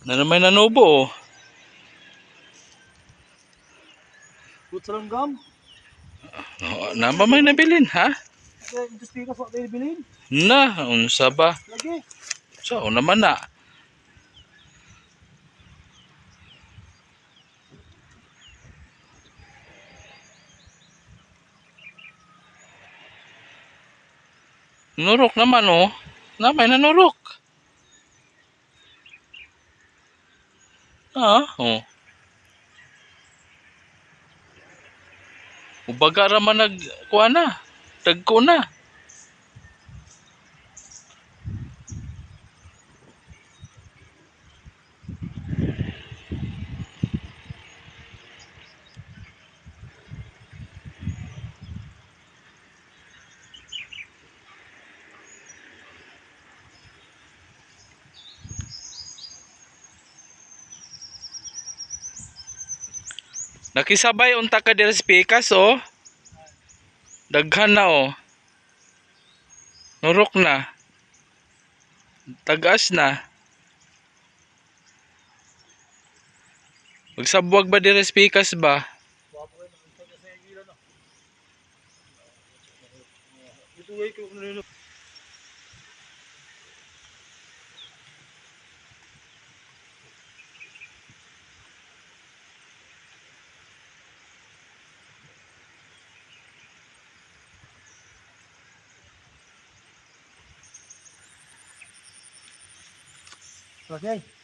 Na naman nanubo oh. Put sa langgam. Oh, na ba may nabilin ha? Industry ka sa bilin. Na, unsa ba? Lagi. So, naman na. Nurok naman oh. Na may nanurok. Ah, oh. Ubaga ra man nag kuha na. Tagko na. Nakisabay unta ka diri sa pikas oh. Daghan na oh. Nurok na. Tagas na. Magsabwag ba diri sa pikas ba? Okay.